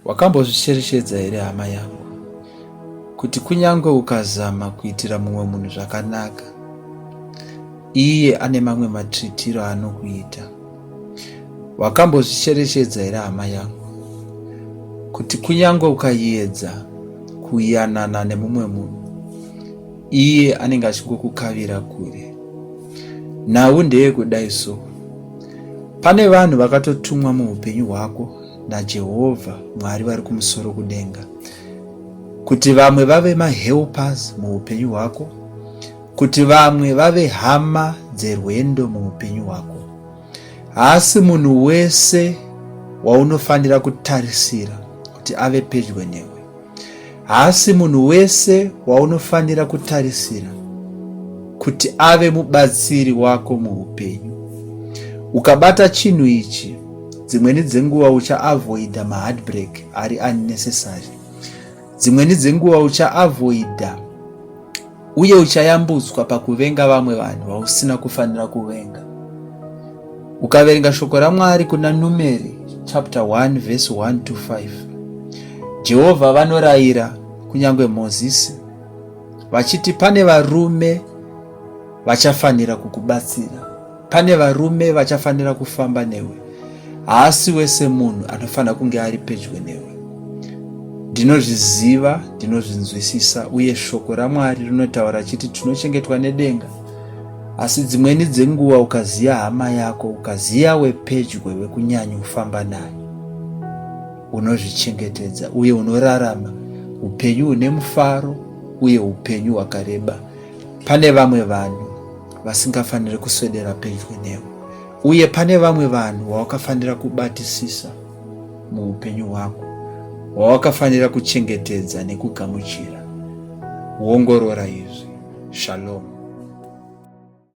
Wakambozvicherechedza here hama yangu kuti kunyange ukazama kuitira mumwe munhu zvakanaka, iye ane mamwe matritiro aanokuita? Wakambozvicherechedza here hama yangu kuti kunyange ukayedza kuyanana nemumwe munhu, iye anenge achingokukavira kure? Nhau ndeyekudai so, pane vanhu vakatotumwa muupenyu hwako naJehovha Mwari vari kumusoro kudenga kuti vamwe vave mahelpers muupenyu hwako, kuti vamwe vave hama dzerwendo muupenyu hwako. Haasi munhu wese waunofanira kutarisira kuti ave pedyo newe. Haasi munhu wese waunofanira kutarisira kuti ave mubatsiri wako muupenyu. Ukabata chinhu ichi, dzimweni dzenguva uchaavoida maheartbreak ari unnecessary. Dzimweni dzenguva uchaavoida uye uchayambutswa pakuvenga vamwe vanhu vausina kufanira kuvenga. Ukaverenga shoko raMwari kuna Numeri chapter 1 verse 1 to 5, Jehovha vanorayira kunyange Mozisi vachiti pane varume vachafanira kukubatsira, pane varume vachafanira kufamba newe. Haasi wese munhu anofanira kunge ari pedyo newe. Ndinozviziva, ndinozvinzwisisa, uye shoko raMwari rinotaura chiti tinochengetwa nedenga. Asi dzimweni dzenguva ukaziya hama yako, ukaziya wepedyo wekunyanya kufamba naye, unozvichengetedza uye unorarama upenyu hune mufaro uye upenyu hwakareba. Pane vamwe vanhu vasingafaniri kuswedera pedyo newe, uye pane vamwe vanhu vawakafanira kubatisisa muupenyu hwako, wawakafanira kuchengetedza nekugamuchira. Wongorora izvi. Shalom.